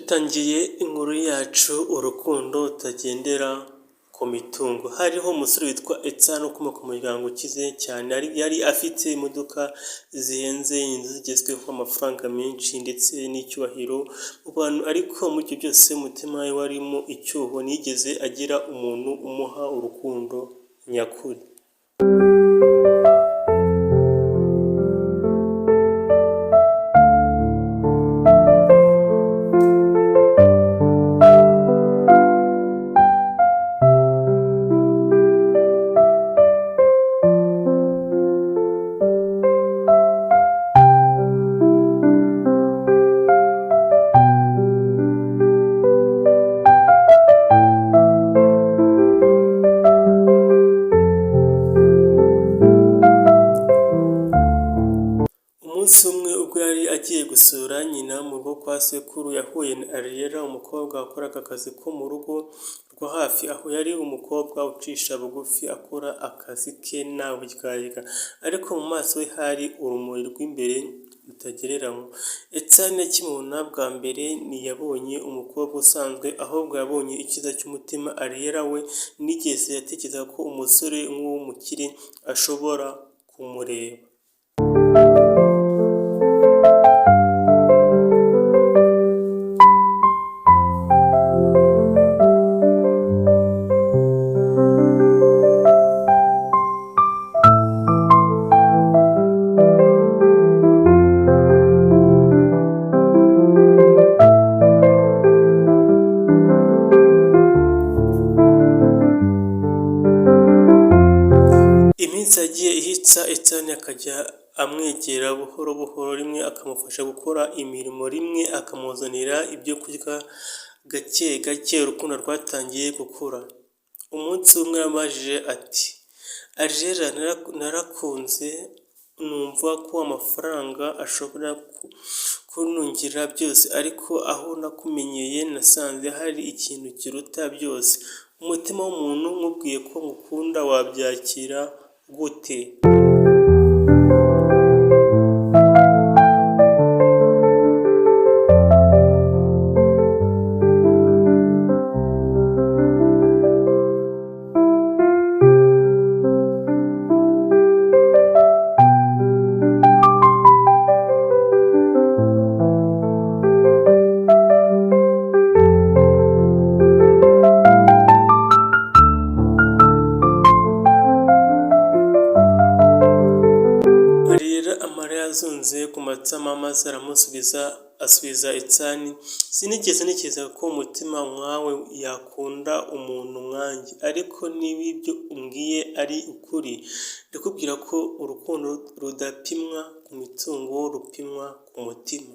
Dutangiye inkuru yacu urukundo rutagendera ku mitungo. Hariho umusore witwa Etsani ukomoka mu muryango ukize cyane, yari afite imodoka zihenze, inzu zigezweho, amafaranga menshi ndetse n'icyubahiro mu bantu, ariko muri ibyo byose umutima we warimo icyuho, ntiyigeze agira umuntu umuha urukundo nyakuri. Umunsi umwe ubwo yari agiye gusura nyina mu rugo kwa sekuru, yahuye na Ariella, umukobwa wakoraga akazi ko mu rugo rwo hafi aho. Yari umukobwa ucisha bugufi, akora akazi ke nta buryarya, ariko mu maso he hari urumuri rw'imbere rutagereranywa. Etsani akimubona bwa mbere ntiyabonye umukobwa usanzwe, ahubwo yabonye icyiza cy'umutima. Ariella we ntiyigeze atekereza ko umusore nk'uwo w'umukire ashobora kumureba. Iminsi yagiye ihita, Etsani akajya amwegera buhoro buhoro, rimwe akamufasha gukora imirimo, rimwe akamuzanira ibyo kurya, gake gake urukundo rwatangiye gukura. Umunsi umwe yaramubajije ati: "Ariella, narakunze numva ko amafaranga ashobora kuntungira byose, ariko aho nakumenyeye nasanze hari ikintu kiruta byose, umutima w'umuntu. Nkubwiye ko ngukunda wabyakira gute?" Ariella amarira yazunze ku matama maze aramusubiza asubiza Etsani: "Sinigeze ntekereza ko umutima nkawe yakunda umuntu nkanjye, ariko niba ibyo umbwiye ari ukuri, ndakubwira ko urukundo rudapimwa ku mitungo, rupimwa ku mutima."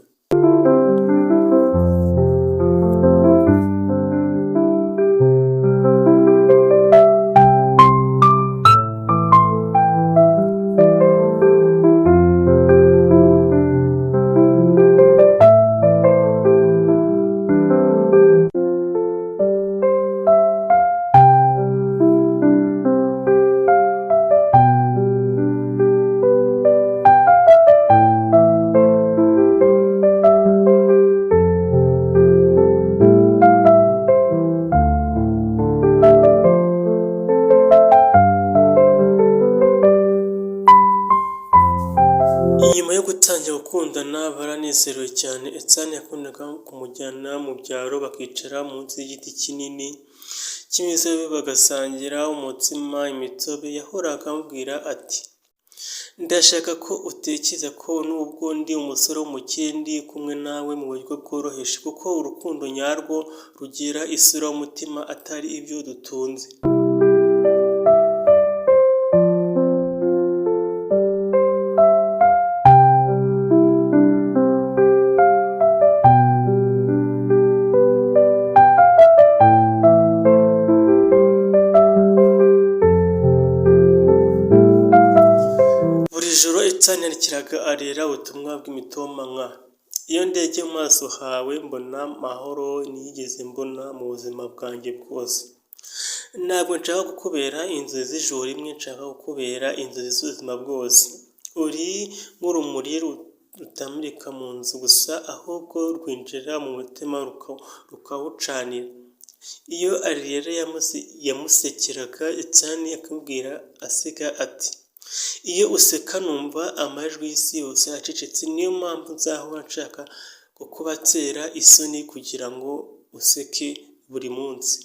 Nyuma yo gutangira gukundana baranezerewe cyane. Etsani yakundaga kumujyana mu byaro bakicara munsi y'igiti kinini cy'imizabibu bagasangira umutsima, imitobe. Yahoraga amubwira ati: "Ndashaka ko utekereza ko nubwo ndi umusore w'umukire, ndi kumwe nawe mu buryo bworoheje, kuko urukundo nyarwo rugira isura y'umutima, atari ibyo dutunze." Buri joro Etsani yandikiraga Ariella ubutumwa bw'imitoma nka: "Iyo ndebye mu maso hawe mbona amahoro ntigeze mbona mu buzima bwanjye bwose. Ntabwo nshaka kukubera inzozi z'ijoro rimwe, nshaka kukubera inzozi z'ubuzima bwose. Uri nk'urumuri rutamurika mu nzu gusa, ahubwo rwinjira mu mutima rukawucanira. Iyo Ariella yamusekeraga, Ethan akamubwira aseka ati: "Iyo useka numva amajwi y'isi yose acecetse, niyo mpamvu nzahora nshaka kukubatera isoni kugira ngo useke buri munsi."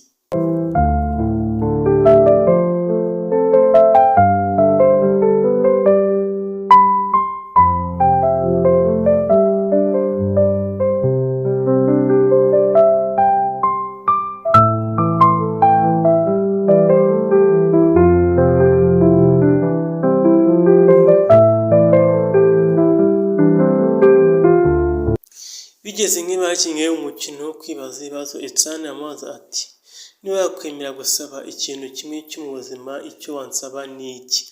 Bigeze nk'abakinnye umukino wo kwibaza ibibazo, Ethan aramubaza ati: "Niba wakwemera gusaba ikintu kimwe mu buzima, icyo wansaba ni iki?"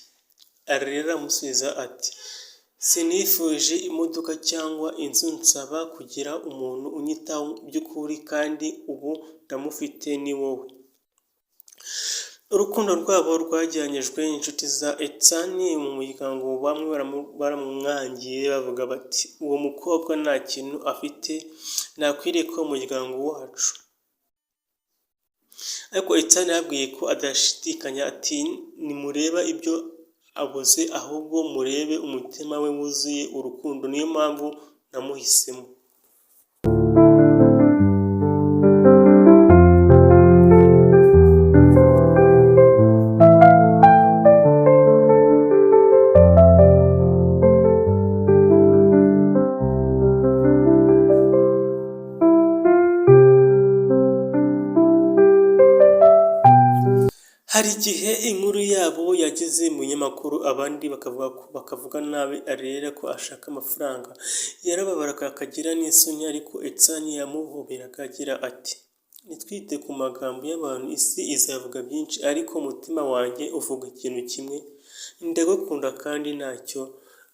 Ariella aramusubiza ati: "Sinifuje imodoka cyangwa inzu, nsaba kugira umuntu unyitaho by'ukuri, kandi ubu ndamufite, ni wowe." Urukundo rwabo rwageragejwe n'inshuti za Ethan mu muryango. Bamwe baramwangiye bavuga bati: "Uwo mukobwa nta kintu afite, ntakwiriye kuba mu muryango wacu." Ariko Ethan yababwiye ko adashidikanya ati: "Ntimurebe ibyo abuze, ahubwo murebe umutima we wuzuye urukundo, niyo mpamvu namuhisemo." Hari igihe inkuru yabo yageze mu binyamakuru, abandi bakavuga nabi Ariella ko ashaka amafaranga. Yarababaraga akagira n'isoni, ariko Ethan yamuhoberaga agira ati: "Ntitwite ku magambo y'abantu, isi izavuga byinshi, ariko umutima wanjye uvuga ikintu kimwe: ndagukunda kandi ntacyo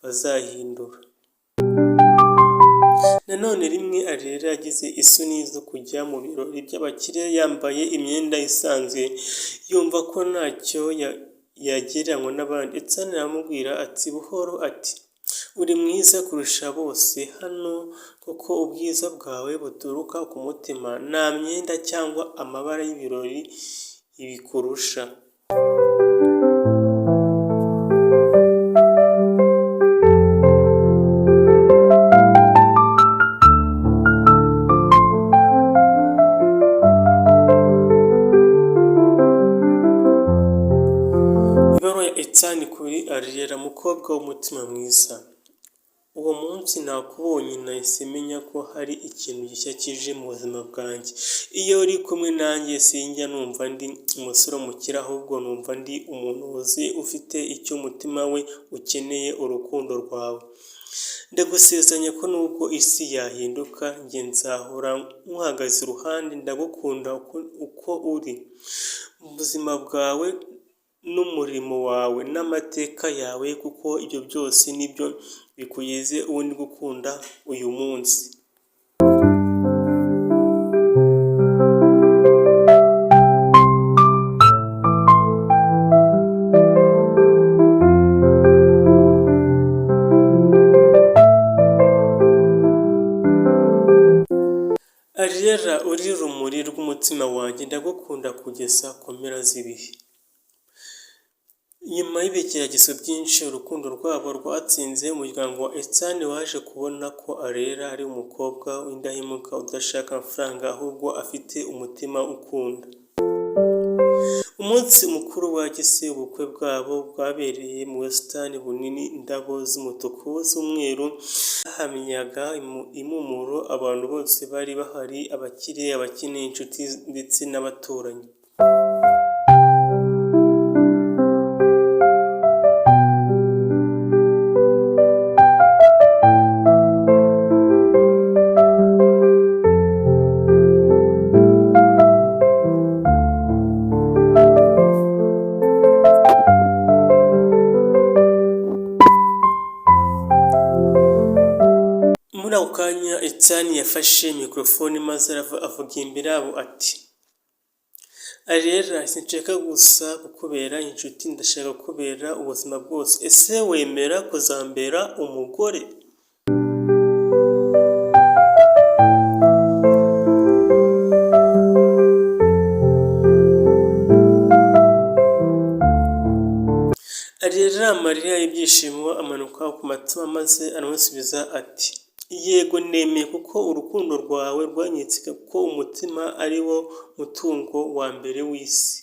bazahindura." Nanone rimwe Ariella yagize isoni zo kujya mu birori by'abakire yambaye imyenda isanzwe, yumva ko ntacyo yagereranywa n'abandi. Ethan aramubwira ati buhoro ati: "Uri mwiza kurusha bose hano, kuko ubwiza bwawe buturuka ku mutima, nta myenda cyangwa amabara y'ibirori bikurusha." Ibaruwa ya Ethan kuri Ariella: "Mukobwa w'umutima mwiza, uwo munsi nakubonye nahise menya ko hari ikintu gishya kije mu buzima bwanjye. Iyo uri kumwe nanjye sinjya numva ndi umusore w'umukire, ahubwo numva ndi umuntu wuzuye, ufite icyo umutima we ukeneye: urukundo rwawe. Ndagusezeranya ko nubwo isi yahinduka, njye nzahora nkuhagaze iruhande. Ndagukunda uko uri, ubuzima bwawe n'umurimo wawe n'amateka yawe, kuko ibyo byose nibyo bikugize uwo ndi gukunda uyu munsi." Ariella, uri urumuri rw'umutima wanjye, ndagukunda kugeza ku mpera z'ibihe. Nyuma y'ibigeragezo byinshi, urukundo rwabo rwatsinze. Umuryango wa Ethan waje kubona ko Ariella ari umukobwa w'indahemuka, udashaka amafaranga ahubwo afite umutima ukunda. Umunsi mukuru wageze, ubukwe bwabo bwabereye mu busitani bunini, indabo z'umutuku n'umweru zahamyaga impumuro. Abantu bose bari bahari, abakire, abakene, inshuti ndetse n'abaturanyi. Muri ako kanya Ethan yafashe mikorofone maze avuga imbere yabo ati: "Ariella, sinshaka gusa kukubera inshuti, ndashaka kukubera ubuzima bwose. Ese wemera kuzambera umugore?" Ya marira y'ibyishimo amanuka ku matama, maze aramusubiza ati: "Yego, nemeye, kuko urukundo rwawe rwanyeretse ko umutima ari wo mutungo wa mbere w'isi."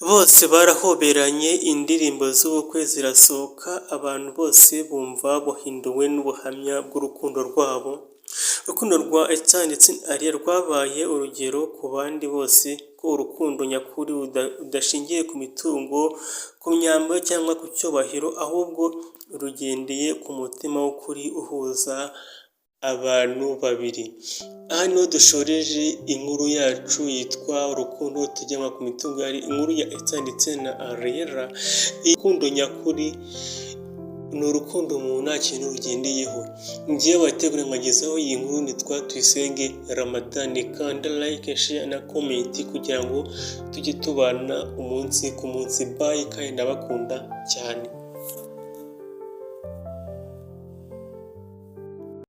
Bose barahoberanye, indirimbo z'ubukwe zirasohoka, abantu bose bumva bahinduwe n'ubuhamya bw'urukundo rwabo. Urukundo rwa Ethan ndetse na Alliah rwabaye urugero ku bandi bose ko urukundo nyakuri rudashingiye ku mitungo, ku myambaro cyangwa ku cyubahiro, ahubwo rugendeye ku mutima w'ukuri uhuza abantu babiri. Aha niho dushoreje inkuru yacu yitwa "Urukundo Rutagengwa ku Mitungo", yari inkuru ya Ethan ndetse na Alliah. Urukundo nyakuri ni urukundo umuntu nta kintu rugendeyeho. Njyewe wateguriye nkagezaho iyi nkuru nitwa Tuyisenge Ramadhan. Kanda like, share na comment kugira ngo tujye tubana umunsi ku munsi. Bye, kandi ndabakunda cyane.